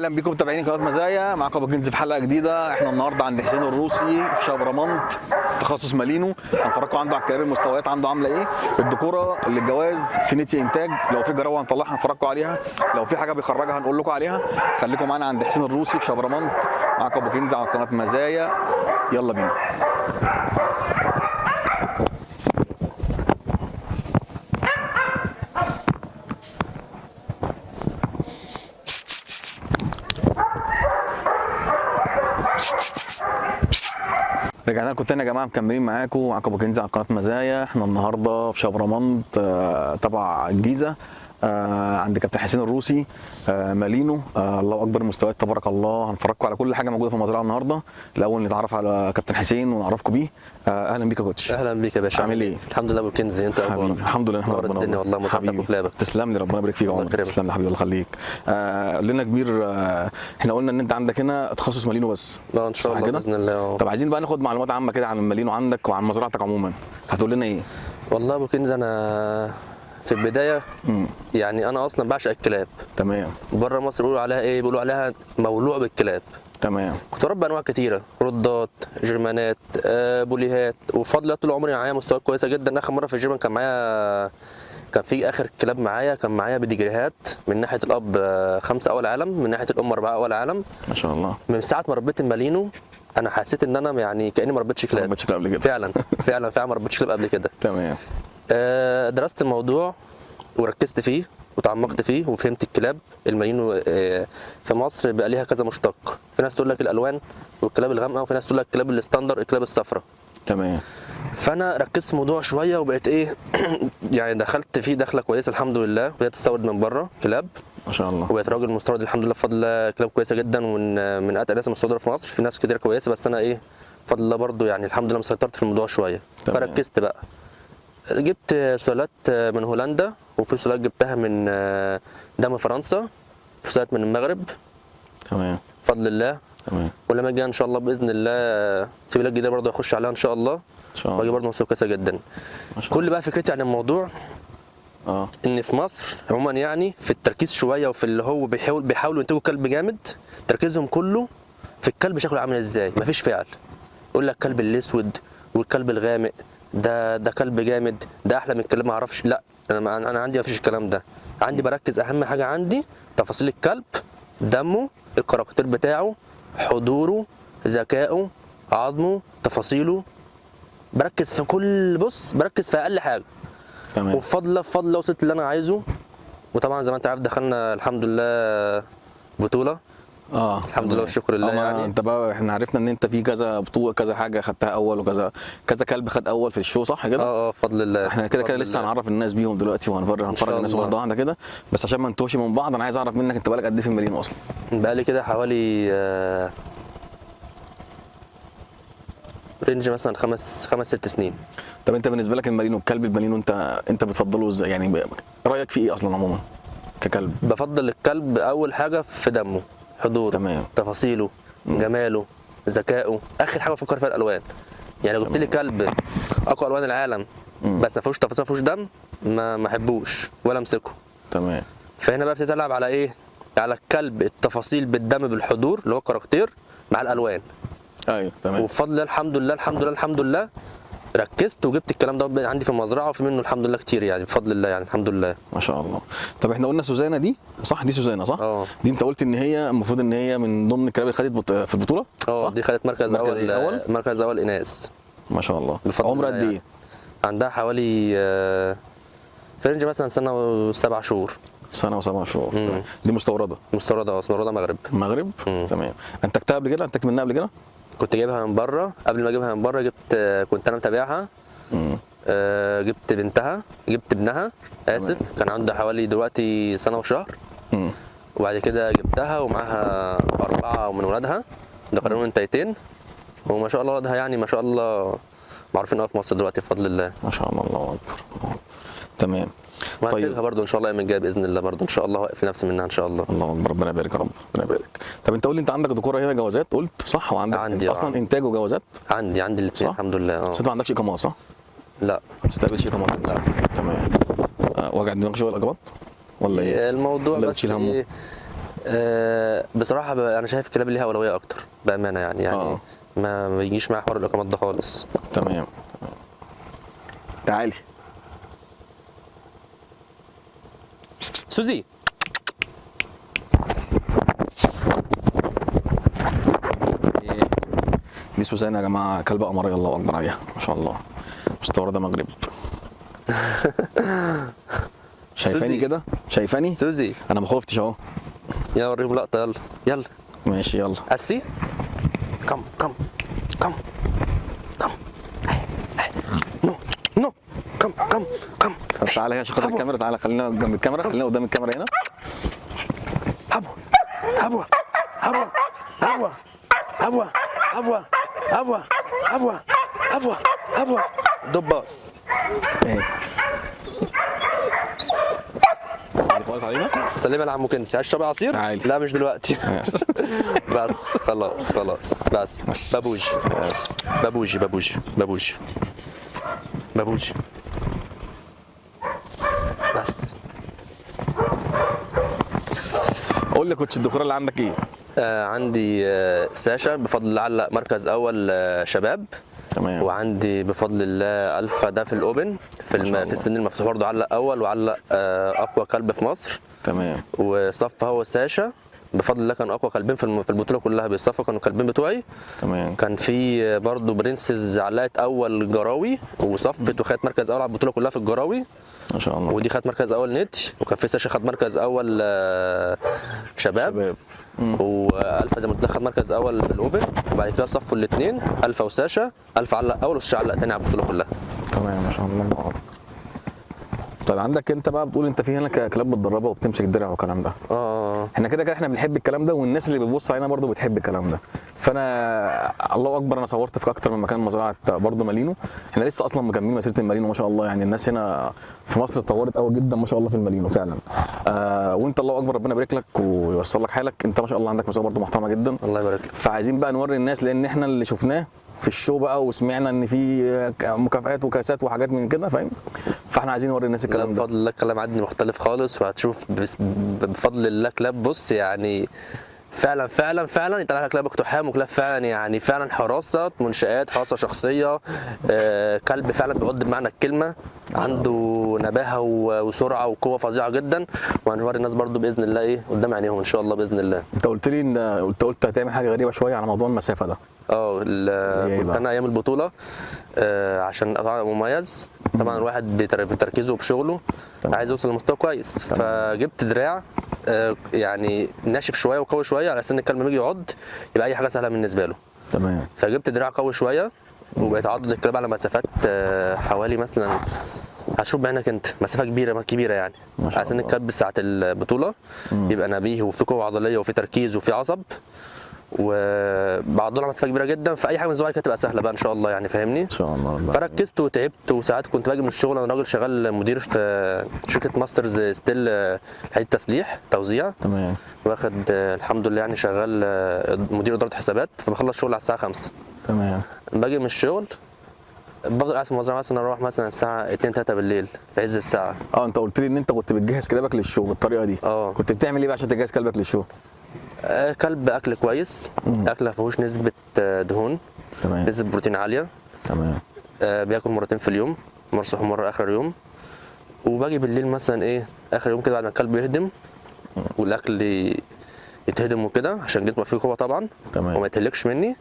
اهلا بكم متابعين قناة مزايا، معاكم ابو كنز في حلقة جديدة. احنا النهارده عند حسين الروسي في شبرمنت، تخصص مالينو. هنفرجكم عنده على الكلاب، المستويات عنده عامله ايه، الديكوره للجواز في نيتي انتاج، لو في جراوه هنطلعها هنفرجكم عليها، لو في حاجة بيخرجها هنقول لكم عليها. خليكم معانا عند حسين الروسي في شبرمنت، معاكم ابو كنز على قناة مزايا. يلا بينا. رجعنا لكم تاني يا جماعة، مكملين معاكم ابو كنزي على قناة مزايا. احنا النهارده في شبرمنت تبع الجيزة، عند كابتن حسين الروسي، مالينو. الله اكبر، مستويات تبارك الله. هنفرجكم على كل حاجة موجودة في المزرعة النهارده. الاول نتعرف على كابتن حسين ونعرفكم بيه. اهلا بيك يا coach. اهلا بيك يا باشا. عامل ايه؟ الحمد لله ابو كنزي، انت اخبارك؟ الحمد لله، نحمد ربنا الدنيا والله متعبك وكلابك. تسلم لي، ربنا يبارك فيك يا عمر. تسلم لي حبيبي، الله يخليك. قول لنا كبير، احنا قلنا ان انت عندك هنا تخصص مالينو بس. ان شاء الله باذن الله. طب عايزين بقى ناخد معلومات عامة كده عن المالينو عندك وعن مزرعتك عموما، هتقول لنا ايه؟ والله ابو كنزي انا في البداية يعني انا اصلا بعشق الكلاب. تمام. بره مصر بيقولوا عليها ايه؟ بيقولوا عليها مولوع بالكلاب. تمام. كنت اربي انواع كتيرة، ردات، جرمانات، بوليهات، وفضل طول عمري معايا مستويات كويسة جدا. اخر مرة في ال German كان معايا، كان في اخر كلاب معايا، كان معايا pedigreeهات من ناحية الاب 5 اول عالم، من ناحية الام 4 اول عالم. ما شاء الله. من ساعة ما ربيت المالينو انا حسيت ان انا يعني كاني ما ربيتش كلاب. ما ربيتش كلاب قبل كده. فعلا فعلا فعلا ما ربيتش كلاب قبل كده. تمام. درست الموضوع وركزت فيه وتعمقت فيه وفهمت الكلاب المالينو. في مصر بقى ليها كذا مشتق، في ناس تقول لك الالوان والكلاب الغامقه، وفي ناس تقول لك الكلاب ال standard، الكلاب الصفراء. تمام. فانا ركزت في الموضوع شوية وبقيت ايه يعني دخلت فيه دخله كويسة الحمد لله. بدات استورد من بره كلاب ما شاء الله، وبقيت راجل مستورد الحمد لله بفضل الله، كلاب كويسة جدا ومن اتقل الناس المستورده في مصر. في ناس كتير كويسة، بس انا ايه بفضل الله برده يعني الحمد لله مسيطرت في الموضوع شوية. تمام. فركزت بقى، جبت سلالات من هولندا، وفي سلالات جبتها من دم فرنسا، في سلالات من المغرب. تمام. بفضل الله. تمام. ولما اجي ان شاء الله باذن الله في بلاد جديدة برضه اخش عليها ان شاء الله، ان شاء الله، واجيب برضه مستوى كويسة جدا. ما شاء الله. كل بقى فكرتي عن الموضوع ان في مصر عموما يعني في التركيز شوية، وفي اللي هو بيحاولوا ينتجوا كلب جامد، تركيزهم كله في الكلب شكله عامل ازاي، مفيش فعل. يقول لك الكلب الاسود والكلب الغامق ده كلب جامد، ده احلى من الكلاب ما اعرفش. لا، انا عندي مفيش الكلام ده. عندي بركز اهم حاجة عندي تفاصيل الكلب، دمه، ال character بتاعه، حضوره، ذكائه، عظمه، تفاصيله. بركز في كل، بص بركز في اقل حاجة. تمام. وبفضل بفضل وصلت اللي انا عايزه. وطبعا زي ما انت عارف دخلنا الحمد لله بطوله. الحمد لله والشكر لله. يعني انت بقى احنا عرفنا ان انت في كذا بطوله، كذا حاجة خدتها اول، وكذا كذا كلب خد اول في ال show، صح كده؟ بفضل الله. احنا كده كده لسه هنعرف الناس بيهم دلوقتي، وهنفرج الناس واحدة واحدة كده، بس عشان ما نتوهش من بعض انا عايز اعرف منك انت بقالك قد ايه في المالينو اصلا؟ بقالي كده حوالي range مثلا 5 6 سنين. طب انت بالنسبة لك المالينو، الكلب المالينو انت بتفضله ازاي؟ يعني رايك فيه ايه اصلا عموما ككلب؟ بفضل الكلب اول حاجة في دمه، حضوره، تمام، تفاصيله، جماله، ذكائه. اخر حاجة بفكر فيها الالوان. يعني لو جبت لي كلب اقوى الوان العالم بس ما فيهوش تفاصيل، ما فيهوش دم، ما احبوش ولا امسكه. تمام. فهنا بقى بتتلعب على ايه؟ على الكلب التفاصيل بالدم بالحضور اللي هو ال character مع الالوان. ايوه تمام. وبفضل الله الحمد لله الحمد لله الحمد لله ركزت وجبت الكلام ده عندي في المزرعة، وفي منه الحمد لله كتير يعني بفضل الله يعني الحمد لله. ما شاء الله. طب احنا قلنا سوزانا دي صح؟ دي سوزانا صح؟ دي انت قلت ان هي المفروض ان هي من ضمن الكلاب اللي خدت في البطولة؟ صح؟ دي خدت مركز اول، مركز اول اناث. ما شاء الله. عمرها قد ايه؟ عندها حوالي في range مثلا سنة و7 شهور. سنة و7 شهور. دي مستورده؟ مستورده، مستورده مغرب. مغرب؟ تمام. انتجتها قبل كده؟ انتجت منها قبل كده؟ كنت جايبها من بره. قبل ما اجيبها من بره جبت، كنت انا متابعها. جبت بنتها، جبت ابنها اسف. تمام. كان عنده حوالي دلوقتي سنة وشهر. وبعد كده جبتها ومعاها 4 من ولادها، دخلوا انتيتين، وما شاء الله ولادها يعني ما شاء الله معروفين قوي في مصر دلوقتي بفضل الله. ما شاء الله، الله اكبر. تمام. طيب برضه ان شاء الله من جاي باذن الله، برضه ان شاء الله واقف نفسي منها ان شاء الله. الله اكبر، ربنا يبارك يا رب، ربنا يبارك. طب انت قول لي، انت عندك دكوره هنا جوازات قلت صح؟ وعندك عندي اصلا انتاج وجوازات؟ عندي الاثنين الحمد لله. بس انت ما عندكش اقامات صح؟ لا. ما تستقبلش اقامات؟ لا. تمام. وجع دماغ شوية الاقامات ولا ايه؟ الموضوع بس إيه؟ بصراحة انا شايف الكلاب اللي ليها اولوية اكتر بامانه، يعني ما بيجيش معايا حوار الاقامات ده خالص. تمام. تعالي سوزي. دي سوزان يا جماعة، كلبه قمريه الله اكبر عليها ما شاء الله، مستورده مغرب. شايفاني كده؟ شايفاني؟ سوزي انا ما خفتش اهو. يلا وريهم لقطة، يلا يلا. ماشي يلا. اسي come come come come no no come come come. طب تعالى هنا عشان خاطر الكاميرا، تعالى خلينا جنب الكاميرا، خلينا قدام الكاميرا هنا. هبوه هبوه هبوه هبوه هبوه هبوه هبوه هبوه هبوه هبوه دباس. ايه خالص علينا. سلمي على عمو كنسي. عايز تشرب عصير؟ عادي. لا مش دلوقتي. بس خلاص خلاص بس. بابوجي بابوجي بابوجي بابوجي بابوجي بس. قول لي coach، الدكتورة اللي عندك ايه؟ عندي ساشا بفضل الله علق مركز اول شباب. تمام. وعندي بفضل الله الفا ده في ال open في السن المفتوح برضه علق اول، وعلق اقوى كلب في مصر. تمام. وصف هو ساشا بفضل الله كان اقوى كلبين في البطولة كلها بيصفوا، كانوا الكلبين بتوعي. تمام. كان في برضه برنسز علقت اول جراوي وصفت وخدت مركز اول على البطولة كلها في الجراوي ما شاء الله. ودي خدت مركز اول نت. وكان في ساشا خد مركز اول شباب. والفا زي ما قلت لك خد مركز اول في ال open، وبعد كده صفوا الاثنين الفا وساشا، الفا علق اول وساشا علق ثاني على البطولة كلها. تمام ما شاء الله. طيب عندك انت بقى بتقول انت في هنا كلاب متدربه وبتمسك درع والكلام ده. احنا كده كده احنا بنحب الكلام ده، والناس اللي بتبص علينا برضو بتحب الكلام ده. فانا الله اكبر انا صورت في اكتر من مكان مزرعة برضو مالينو. احنا لسه اصلا مكملين مسيره المالينو ما شاء الله، يعني الناس هنا في مصر اتطورت قوي جدا ما شاء الله في المالينو فعلا. وانت الله اكبر ربنا يبارك لك ويوصل لك حالك، انت ما شاء الله عندك مسيره برضو محترمه جدا. الله يبارك لك. فعايزين بقى نوري الناس، لان احنا اللي شفناه في ال show بقى وسمعنا ان في مكافآت وكاسات وحاجات من كده، فاهم؟ فاحنا عايزين نوري الناس الكلام ده. بفضل الله الكلام عندي مختلف خالص، وهتشوف بفضل الله كلاب بص يعني فعلا فعلا فعلا يطلع لك كلاب اقتحام وكلاب فعلا يعني فعلا حراسة منشآت، حراسة شخصية، كلب فعلا بيعض بمعنى الكلمة، عنده نباهه وسرعة وقوه فظيعة جدا. وهنوري الناس برضو باذن الله ايه قدام عينيهم ان شاء الله باذن الله. انت قلت لي ان انت قلت هتعمل حاجة غريبة شوية على موضوع المسافة ده. كنت انا ايام البطولة عشان ابقى مميز طبعا، الواحد بتركيزه وبشغله عايز يوصل لمستوى كويس. فجبت دراع يعني ناشف شوية وقوي شوية على اساس ان الكلب لما يجي يعض يبقى اي حاجة سهلة بالنسبة له. تمام. فجبت دراع قوي شوية وبقيت اعض الكلاب على مسافات حوالي مثلا هتشوف بعينك انت مسافة كبيرة كبيرة يعني، على اساس ان الكلب ساعة البطولة يبقى نبيه وفي قوة عضلية وفي تركيز وفي عصب، وبعض على مسافة كبيرة جدا. فاي حاجة بالنسبة لي كانت تبقى سهلة بقى ان شاء الله يعني، فاهمني؟ ان شاء الله. فركزت وتعبت، وساعات كنت باجي من الشغل، انا راجل شغال مدير في شركة ماسترز ستيل حديد تسليح توزيع. تمام. واخد الحمد لله يعني شغال مدير ادارة حسابات، فبخلص شغل على الساعة 5. تمام. باجي من الشغل بفضل قاعد في المزرعة مثلا، اروح مثلا الساعة 2 3 بالليل في عز الساعة. انت قلت لي ان انت كنت بتجهز كلابك لل show بالطريقة دي. كنت بتعمل ايه بقى عشان تجهز كلبك لل show؟ كلب اكل كويس، اكل ما فيهوش نسبه دهون. تمام. نسبه بروتين عالية. تمام. بياكل مرتين في اليوم، مرة الصبح ومرة اخر اليوم. وباجي بالليل مثلا ايه اخر يوم كده بعد ما الكلب يهدم والاكل يتهدم وكده عشان جسمه فيه قوة طبعا. تمام. وما يتهلكش مني.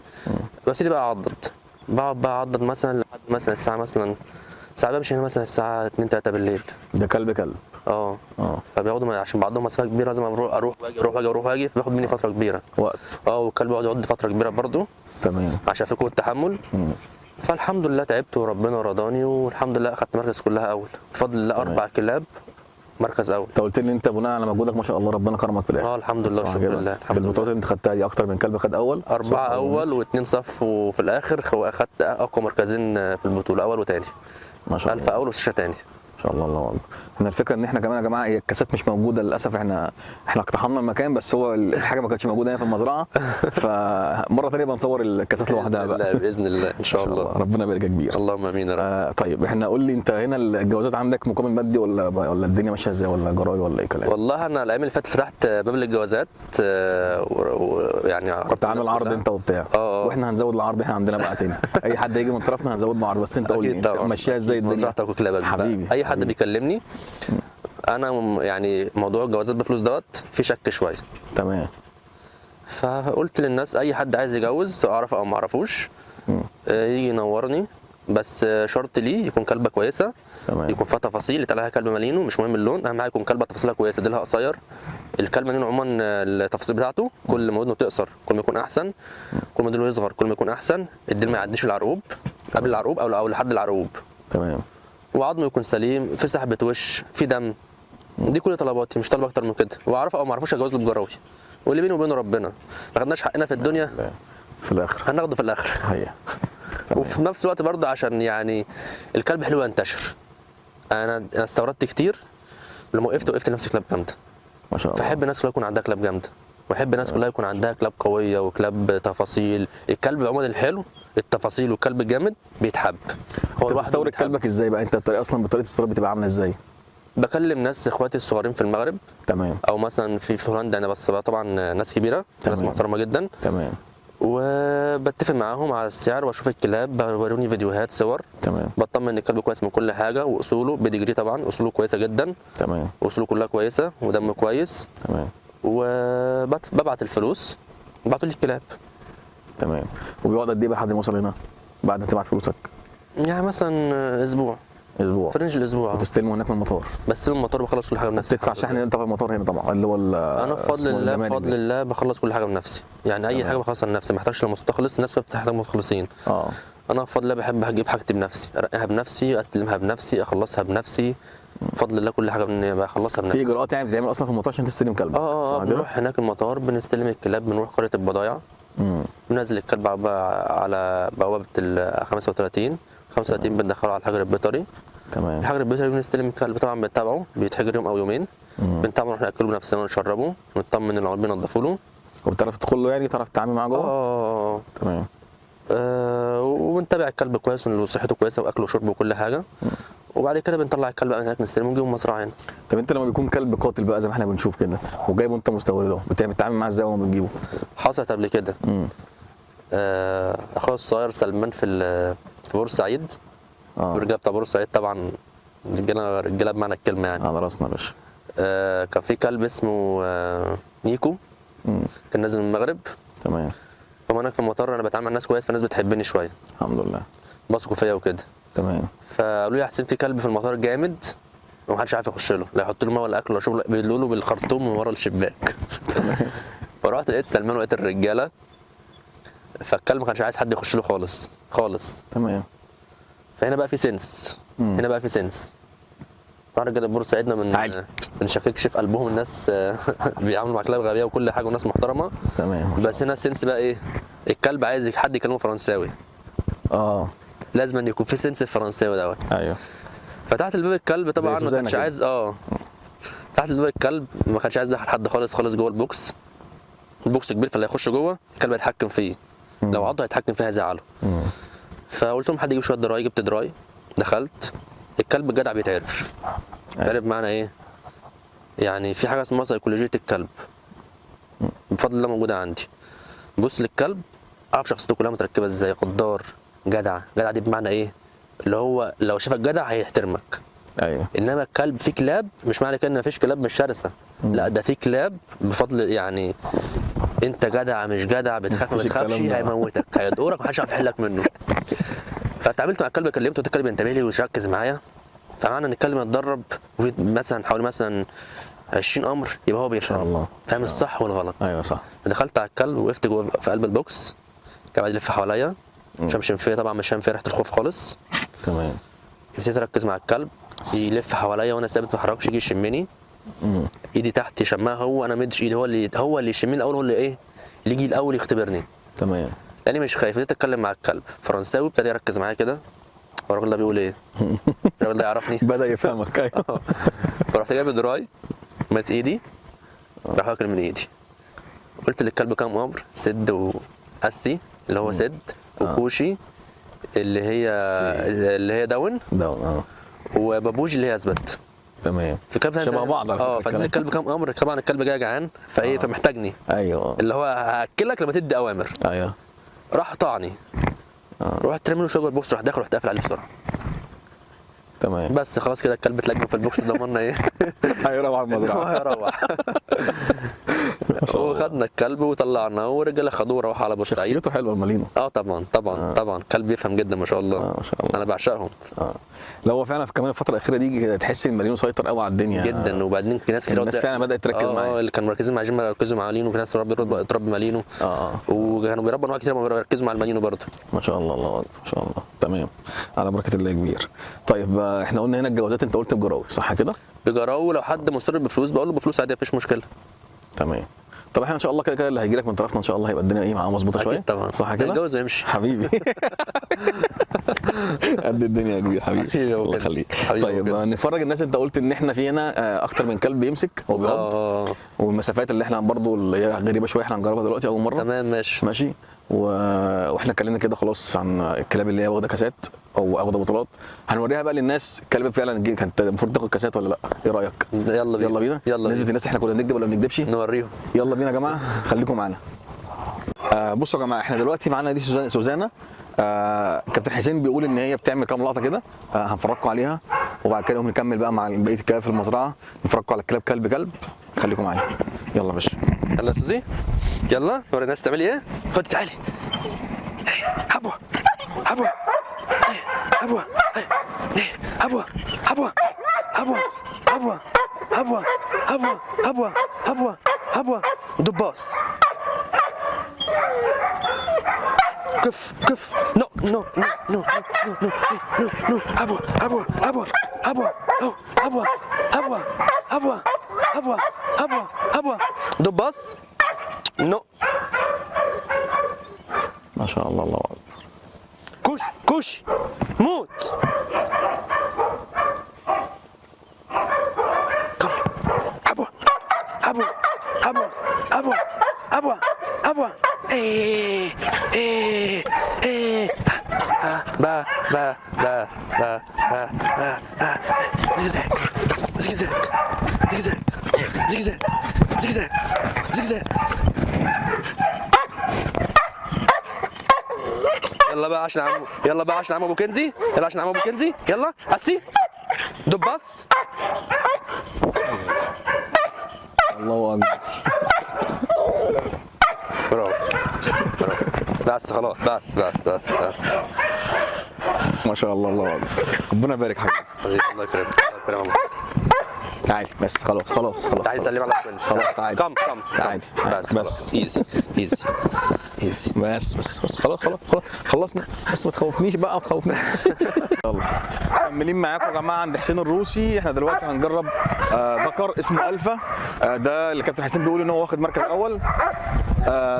ببتدي بقى اعضد، بقعد بقى اعضد مثلا لحد مثلا الساعة مثلا ساعات بمشي هنا مثلا الساعة 2 3 بالليل. ده كلب كلب. فبياخدوا عشان بعضهم مسافة كبيرة لازم اروح واجي اروح واجي اروح واجي، فبياخد مني فترة كبيرة وقت. والكلب بيقعد يعض فترة كبيرة برضه. تمام. عشان في قوة التحمل. فالحمد لله تعبت وربنا رضاني، والحمد لله اخدت مركز كلها اول بفضل الله. 4 كلاب مركز اول. انت قلت لي انت بناء على مجهودك ما شاء الله ربنا كرمك في الاخر. الحمد لله والشكر لله. الحمد لله. بالبطولات اللي انت خدتها دي اكتر من كلب خد اول؟ 4 اول و2 صف، وفي الاخر اخدت اقوى مركزين في البطولة، اول وثاني. ما شاء الله. الفا اول وساشا ثاني. ما شاء الله، الله اكبر. احنا الفكرة ان احنا كمان يا جماعة هي الكاسات مش موجودة للاسف، احنا اقتحمنا المكان بس هو الحاجة ما كانتش موجودة هنا في المزرعة، فمره ثانية بنصور الكاسات لوحدها بقى. لا باذن الله ان شاء الله. ربنا يبارك يا كبير. اللهم امين يا رب. طيب احنا قول لي انت هنا الجوازات عندك مقابل مادي ولا الدنيا ماشية ازاي، ولا جراي ولا ايه كلام؟ والله انا الايام اللي فاتت فتحت باب الجوازات، ويعني كنت عامل عرض انت وبتاع. واحنا هنزود العرض، احنا عندنا بقى تاني اي حد يجي من طرفنا هنزود له عرض، بس انت قول لي انت ماشيها ازاي الدنيا؟ مزرعتك وكلابك حبيبي. اي حد بيكلمني انا يعني موضوع الجوازات بفلوس دوت في شك شوية. تمام. فقلت للناس اي حد عايز يجوز سواء اعرفه او ما اعرفوش يجي ينورني، بس شرط ليه يكون كلبه كويسة. تمام. يكون فيها تفاصيل، يتقال لها كلب مالينو، مش مهم اللون، اهم حاجة يكون كلبه تفاصيلها كويسة، ديلها قصير. الكلب مالينو عموما التفاصيل بتاعته كل ما ودنه تقصر كل ما يكون احسن، كل ما ديله يصغر كل ما يكون احسن. الديل ما يعديش العرقوب، قبل العرقوب او لحد العرقوب. تمام. وعظمه يكون سليم، في سحبه وش، في دم. دي كل طلباتي، مش طالب اكتر من كده. واعرفه او ما اعرفوش اجوز له بجراوي، واللي بيني وبينه ربنا. ما خدناش حقنا في الدنيا في الاخر هناخده في الاخر. صحيح. وفي نفس الوقت برضه عشان يعني الكلب حلو ينتشر. انا استوردت كتير، لما وقفت لنفسي كلاب جامدة ما شاء الله. فاحب الناس كلها يكون عندها كلاب جامدة، واحب الناس كلها يكون عندها كلاب قوية وكلاب تفاصيل. الكلب عموما الحلو التفاصيل والكلب الجامد بيتحب. هو انت بتستورد كلبك ازاي بقى؟ انت الطريقة اصلا بطريقة الاستيراد بتبقى عامله ازاي؟ بكلم ناس اخواتي الصغيرين في المغرب. تمام. او مثلا في هولندا، انا بس طبعا ناس كبيرة. تمام. ناس محترمه جدا. تمام. وبتفق معاهم على السعر واشوف الكلاب، بوروني فيديوهات صور. تمام. بطمن ان الكلب كويس من كل حاجة، واصوله pedigree طبعا اصوله كويسة جدا. تمام. اصوله كلها كويسة ودمه كويس. تمام. وببعت الفلوس، بعتوا لي الكلاب. تمام. وبيقعد قد ايه بقى لحد ما يوصل هنا بعد ما تبعت فلوسك؟ يعني مثلا اسبوع. اسبوع في range الاسبوع. وتستلمه هناك من المطار؟ بستلمه من المطار، بخلص كل حاجة بنفسي. تدفع شحن انت في المطار هنا طبعا اللي هو انا بفضل الله بفضل الله بخلص كل حاجة بنفسي، يعني اي حاجة بخلصها لنفسي، ما احتاجش لمستخلص. الناس بتحتاج مستخلصين. انا بفضل الله بحب اجيب حاجتي بنفسي، ارقيها بنفسي، استلمها بنفسي، اخلصها بنفسي. بفضل الله كل حاجة بخلصها بنفسي. في اجراءات يعني بتتعمل اصلا في المطار عشان تستلم كلبك؟ بنروح هناك المطار بنستلم الكلاب، بنروح قرية البضايع، بننزل الكلب على بوابه ال 35 بندخله على الحجر البيطري. تمام. الحجر البيطري بنستلم الكلب طبعا، بنتابعه، بيتحجر يوم او يومين. بنتابعه، نروح ناكله بنفسنا ونشربه، ونطمن ان العمال بينضفوا له. وبتعرف تدخل له يعني، تعرف تتعامل معاه جوه؟ تمام. وبنتابع الكلب كويس وصحته كويسة واكله وشربه وكل حاجة. وبعد كده بنطلع الكلب هناك نستلمه ونجيبه المزرعة هنا. طب انت لما بيكون كلب قاتل بقى زي ما احنا بنشوف كده وجايبه انت مستورده، بتتعامل معاه ازاي وما بتجيبه؟ حصلت قبل كده. اخويا الصغير سلمان في بورسعيد. الرجالة بتاع بورسعيد طبعا رجاله بمعنى الكلمة يعني. على راسنا يا باشا. كان في كلب اسمه نيكو. كان نازل من المغرب. تمام. فانا في المطار انا بتعامل مع الناس كويس، فالناس بتحبني شوية. الحمد لله. بثقوا فيا وكده. تمام. فقالوا لي يا حسين في كلب في المطار جامد ومحدش عارف يخش له، لا يحط له مية ولا اكل ولا شغل، بيدلوا له بالخرطوم من ورا الشباك. تمام. فرحت لقيت سلمان ولقيت الرجالة، فالكلب ما كانش عايز حد يخش له خالص خالص. تمام. فهنا بقى في sense. هنا بقى في sense. طبعا رجاله بورسعيدنا من بنشككش في قلبهم، الناس بيعاملوا مع كلاب غبية وكل حاجة وناس محترمه. تمام. بس هنا ال sense بقى ايه؟ الكلب عايز حد يكلمه فرنساوي. لازم أن يكون في sense الفرنساوي دوت. ايوه. فتحت الباب الكلب طبعا ما كانش عايز. فتحت الباب الكلب ما كانش عايز يدخل حد خالص خالص جوه ال box. ال box كبير، فاللي هيخش جوه الكلب هيتحكم فيه. لو عضه هيتحكم فيه هيزعله. فقلت لهم حد يجيب شوية dry، جبت dry، دخلت. الكلب الجدع بيتعرف. بيتعرف معنى ايه؟ يعني في حاجة اسمها سيكولوجية الكلب. بفضل الله موجودة عندي. بص للكلب اعرف شخصيته كلها متركبه ازاي، غدار، جدع. جدع دي بمعنى ايه؟ اللي هو لو شافك جدع هيحترمك. ايوه. انما الكلب في كلاب، مش معنى كده ان مفيش كلاب مش شرسة، لا ده في كلاب بفضل يعني انت جدع مش جدع، بتخاف ما بتخافش، هيموتك، هيدورك، محدش عارف يحلك منه. فتعاملت مع الكلب، كلمته، قلت الكلب انتبه لي ويركز معايا. فمعنى ان الكلب يتدرب وفي مثلا حوالي مثلا 20 امر، يبقى هو بيفهم. الله. فاهم الصح والغلط. ايوه صح. دخلت على الكلب وقفت جوه في قلب ال box، كان قاعد يلف حواليا، شمشم فيا طبعا، مش شام فيا ريحه الخوف خالص. تمام. ابتديت اركز مع الكلب، يلف حواليا وانا ثابت ما اتحركش، يجي يشمني. ايدي تحت يشمها هو، انا مدش ايدي، هو اللي يشمني الاول، هو اللي ايه اللي يجي الاول يختبرني. تمام. لاني مش خايف. ابتديت اتكلم مع الكلب فرنساوي، ابتدى يركز معايا كده. هو الراجل ده بيقول ايه؟ الراجل ده يعرفني؟ بدا يفهمك. ايوه. فرحت جايب دراي مات ايدي، راح واكل من ايدي. قلت للكلب كام امر، سد وقسي اللي هو سد، وكوشي اللي هي اللي هي down down. وبابوجي اللي هي اثبت. تمام. في كلب شبه بعض على فكرة. فاديت الكلب كام امر. طبعا الكلب جاي جعان فايه فمحتاجني. ايوه. اللي هو هاكلك لما تدي اوامر. ايوه. راح طعني. رحت رامي له شوية جوه ال box، راح داخل، رحت قافل عليه بسرعة. تمام. بس خلاص كده الكلب اتلجم في ال box، ضمننا ايه؟ هيروح المزرعة. هيروح. وخدنا الكلب وطلعناه، والرجاله خدوه وروحوا على بورسعيد. شخصيته حلوة المالينو. طبعا طبعا طبعا، كلب يفهم جدا ما شاء الله. ما شاء الله. انا بعشقهم. لا هو فعلا كمان الفترة الاخيرة دي تحس ان المالينو سيطر قوي على الدنيا جدا. وبعدين في ناس كتير الناس فعلا بدات تركز معاه. اللي كانوا مركزين مع جيم ركزوا مع مالينو، وفي ناس تربي مالينو. وكانوا بيربوا انواع كتير، ما بيركزوا مع المالينو برضه. ما شاء الله، الله اكبر، ما شاء الله. تمام، على بركة الله يا كبير. طيب احنا قلنا هنا الجوازات، انت قلت بجراوي صح كده؟ بجراوي، لو حد مصر بفلوس بقول له بفلوس عادي، مفيش مشكلة. تمام. طب احنا ان شاء الله كده كده اللي هيجي لك من طرفنا ان شاء الله هيبقى الدنيا ايه معاه مظبوطة شوية. اكيد طبعا، صح كده؟ يتجوز ويمشي حبيبي. قد الدنيا يا كبير حبيبي. الله يخليك. طيب نفرج الناس، انت قلت ان احنا في هنا اكتر من كلب بيمسك وبيعض، والمسافات اللي احنا برضو اللي هي غريبة شوية احنا هنجربها دلوقتي اول مرة. تمام ماشي ماشي. واحنا اتكلمنا كده خلاص عن الكلاب اللي هي واخده كاسات او واخده بطولات، هنوريها بقى للناس الكلب فعلا كانت المفروض تاخد كاسات ولا لا؟ ايه رايك؟ يلا بينا يلا بينا يلا نثبت الناس احنا كنا بنكذب ولا ما بنكذبش؟ نوريهم. يلا بينا يا جماعة، خليكم معانا. بصوا يا جماعة، احنا دلوقتي معانا دي سوزانا. كابتن حسين بيقول ان هي بتعمل كام لقطة كده، هنفرجكم عليها، وبعد كده نكمل بقى مع بقية الكلاب في المزرعة، نفرجكم على الكلاب كلب كلب. خليكم معايا. يلا يا باشا. يلا يا سوزي، يلا نوري الناس تعملي ايه. خدي تعالي. حبوه حبوه حبوه حبوه حبوه حبوه حبوه حبوه حبوه حبوه حبوه حبوه دباس. كف كف. no no no no no no no no. حبوه حبوه حبوه حبوه حبوه حبوه حبوه حبوه حبوه حبوه دباس. no. ما شاء الله، الله اكبر. كوش كوش موت. حبوه حبوه حبوه حبوه حبوه حبوه. ايه ايه ايه. با با با با با با. زيكزاك زيكزاك زيكزاك زيكزاك زيكزاك زيكزاك. يلا بقى عشان عمو، يلا بقى عشان عمو ابو كنزي، يلا عشان عمو ابو كنزي، يلا قسي دباس. الله اكبر. برافو برافو. بس خلاص، بس بس بس بس. ما شاء الله، الله اكبر. ربنا يبارك حبيبي. حبيبي الله يكرمك، الله يكرمك. تعالي بس خلاص خلاص خلاص. تعالي سلم على كنزي. خلاص تعالي. come come تعالي بس بس. easy easy easy. بس بس بس خلاص خلاص خلاص خلصنا. بس ما تخوفنيش بقى، ما تخوفنيش. يلا مكملين معاكم يا جماعة عند حسين الروسي. احنا دلوقتي هنجرب ذكر اسمه الفا. ده اللي كابتن حسين بيقول ان هو واخد مركز اول.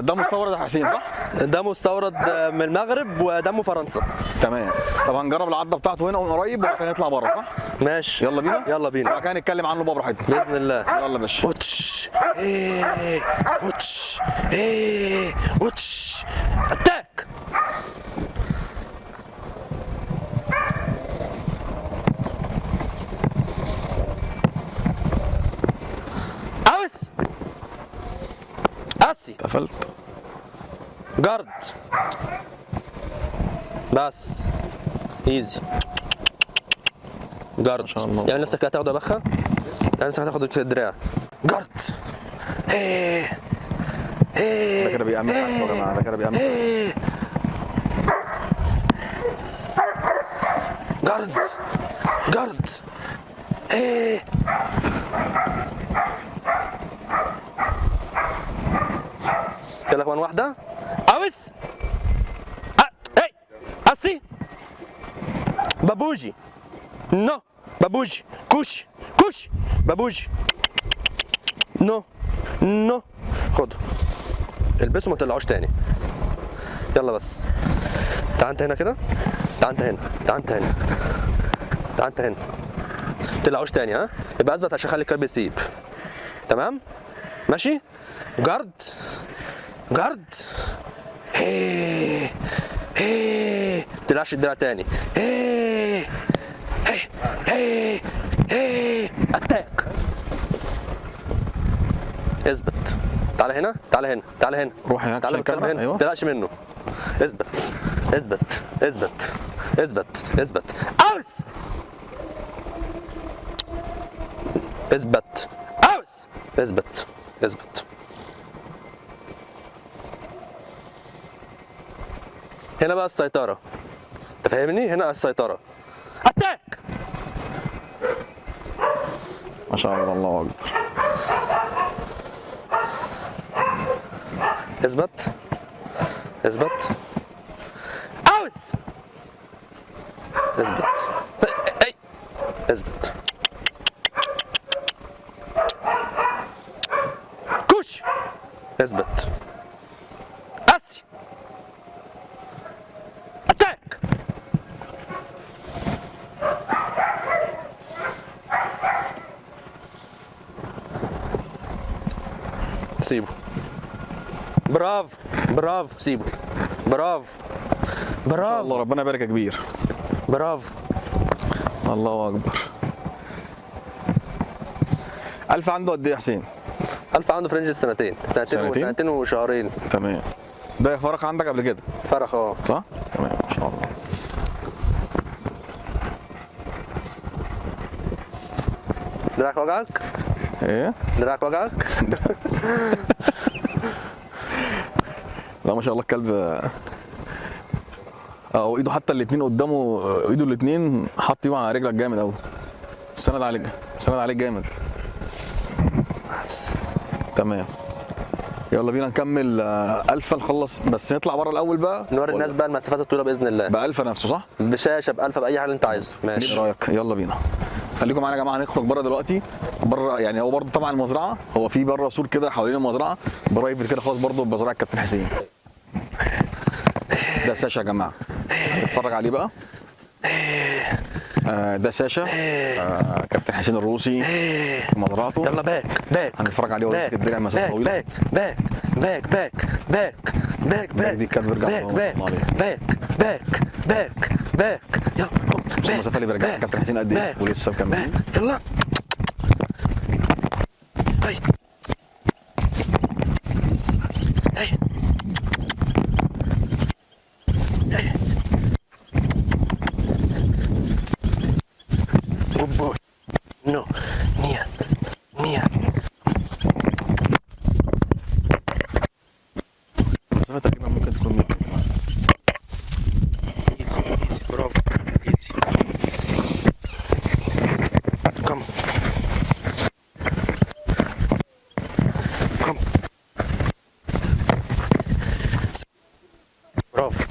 ده مستورد يا حسين صح؟ ده مستورد من المغرب ودمه فرنسا. تمام. طب هنجرب العضه بتاعته هنا من قريب وبعد كده نطلع بره صح؟ ماشي يلا بينا. يلا بينا. وبعد كده نتكلم عنه بقى براحتنا باذن الله. يلا يا باشا. وتش ايه وتش ايه وتش attack. اوس اسي. اتقفلت. guard بس easy guard. يعني نفسك هتاخد يا بخه، يعني نفسك هتاخد الدراع. guard. ايه ايه. ده كده بيأمن يا جماعة، ده كده بيأمن. ايه guard guard. ايه. يلا كمان واحدة. اوس. اي اسي. بابوجي. no بابوجي. كوش كوش بابوجي. no no. خده البسه ما تطلعوش تاني. يلا بس تعال انت هنا كده. تعال انت هنا، تعال انت هنا، تعال انت هنا. ما تقلعوش تاني. ها يبقى اثبت عشان اخلي الكلب يسيب. تمام ماشي. guard guard. هي هي، ما تقلعش الدراع تاني. هي هي هي هي، attack. اثبت. تعال هنا، تعال هنا، تعال هنا. روح هناك تعال عشان بالكلب الكاميرا. هنا. ايوه ما تقلقش منه. اثبت اثبت اثبت اثبت اثبت. aus. اثبت aus. اثبت اثبت. هنا بقى السيطرة، انت فاهمني؟ هنا السيطرة. attack. ما شاء الله، الله اكبر. اثبت اثبت. aus. اثبت. اي اثبت. كوش. اثبت. اسي. attack. سيبه. برافو برافو. سيبه. برافو برافو. الله ربنا يبارك يا كبير. برافو. الله اكبر. الف عنده قد ايه يا حسين؟ الف عنده فرنج سنتين، سنتين وسنتين وشهرين. تمام. ده فرخ عندك قبل كده؟ فرخ اه. صح؟ تمام ما شاء الله. دراعك وجعك؟ ايه؟ دراعك وجعك؟ لا ما شاء الله الكلب وايده حتى الاثنين قدامه، ايده الاثنين حط ايده على رجلك جامد قوي. سند عليك، سند عليك جامد. بس تمام. يلا بينا نكمل الفا نخلص، بس نطلع بره الاول بقى نوري الناس بقى المسافات الطويلة باذن الله. بالفا نفسه صح؟ بشاشة، بالفا، باي حاجة اللي انت عايزه. ماشي. ايه رايك؟ يلا بينا. خليكم معانا يا جماعة، هنخرج بره دلوقتي. بره يعني هو برده طبعا المزرعة، هو في بره سور كده حوالين المزرعة private كده خالص برده بمزرعه الكابتن حسين. ده ساشا يا جماعة، نتفرج عليه بقى. ده ساشا، كابتن حسين الروسي في مزرعته. يلا back back. هنتفرج عليه وهو back الدرع مسافة طويلة. back back back back back back back دي الكلب بيرجع back back back back back back. يلا بص المسافة اللي بيرجعها كابتن حسين قد ايه ولسه مكملين. يلا طيب. Good boy. No. Nia. Nia. المسافة تقريبا ممكن تكون Easy, easy, bravo. Easy. Come. Come. برافو.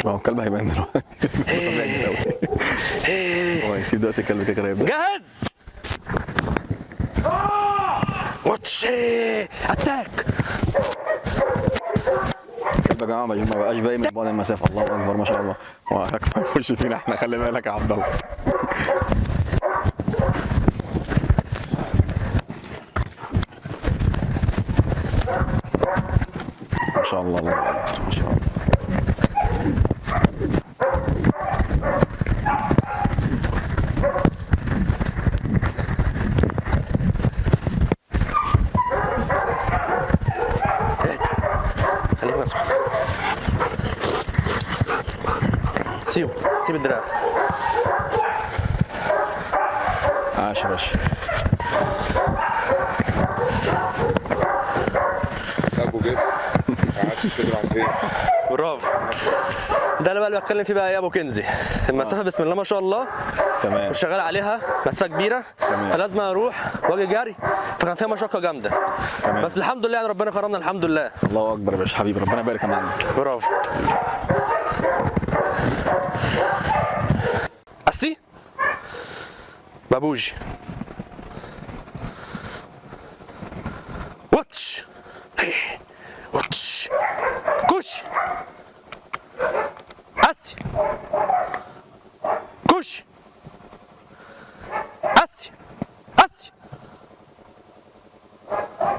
ما هو الكلب هيبان دلوقتي. هو هيسيب دلوقتي الكلب كده كده هيبدا. جاهز. watch attack. الكلب يا جماعة ما بقاش باين من بعد المسافة. الله اكبر ما شاء الله. هو هيخش فينا احنا، خلي بالك يا عبد الله. ما شاء الله، الله اكبر ما شاء الله. خليك ماسكه. سيبه، سيب الدراع. عاش يا باشا. ابو جد ساعات كده فين. برافو. ده اللي بقى اللي بتكلم فيه بقى يا ابو كنزي. المسافة بسم الله ما شاء الله. تمام. وشغال عليها مسافة كبيرة. تمام. فلازم اروح واجي جري، فكان فيها مشقة جامدة. تمام. بس الحمد لله يعني ربنا كرمنا الحمد لله. الله اكبر يا باشا حبيبي، ربنا يبارك يا معلم. برافو. assis. بابوجي. watch.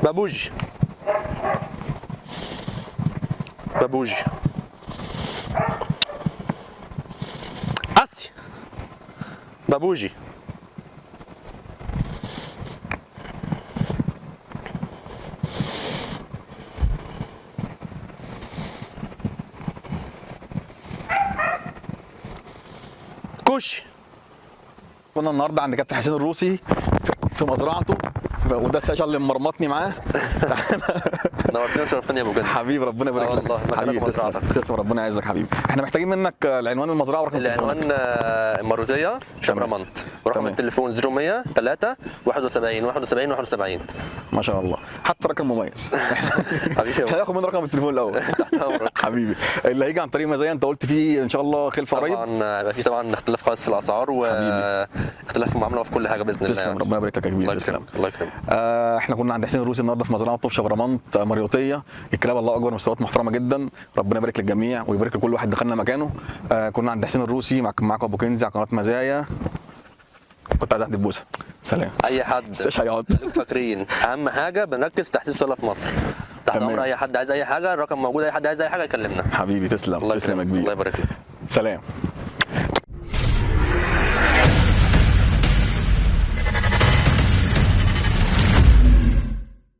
بابوجي بابوجي اسي بابوجي. كوشي. كنا النهارده عند كابتن حسين الروسي في مزرعته، وده ساشا اللي مرمطني معاه. نورتني وشرفتني يا ابو جد. حبيبي ربنا يبارك لك. والله حبيبي تسلم، ربنا يعزك حبيبي. احنا محتاجين منك العنوان المزرعة ورقم العنوان. المروتيه شبرمنت، ورقم التليفون 0100 3 71 71 71. ما شاء الله، حتى رقم مميز. حبيبي هناخد من رقم التليفون الاول. حبيبي اللي هيجي عن طريق مزايا انت قلت فيه ان شاء الله خلفه قريب. طبعا هيبقى في طبعا اختلاف خالص في الاسعار واختلاف في المعاملة وفي كل حاجة باذن الله. تسلم، ربنا يبارك لك يا كبير. تسلم، الله يكرمك. احنا كنا عند حسين الروسي النهارده في مزرعته في شبرمنت مريوطيه. الكلاب الله اكبر، مستويات محترمه جدا، ربنا يبارك للجميع ويبارك لكل واحد دخلنا مكانه. كنا عند حسين الروسي، معاكم ابو كنزي على قناة مزايا. كنت عايز احدف بوسه. سلام. اي حد فاكرين اهم حاجة بنركز تحسين سلالة في مصر. تحت امر اي حد عايز اي حاجة، الرقم موجود، اي حد عايز اي حاجة يكلمنا. حبيبي تسلم، تسلم يا كبير. الله يبارك لك. سلام.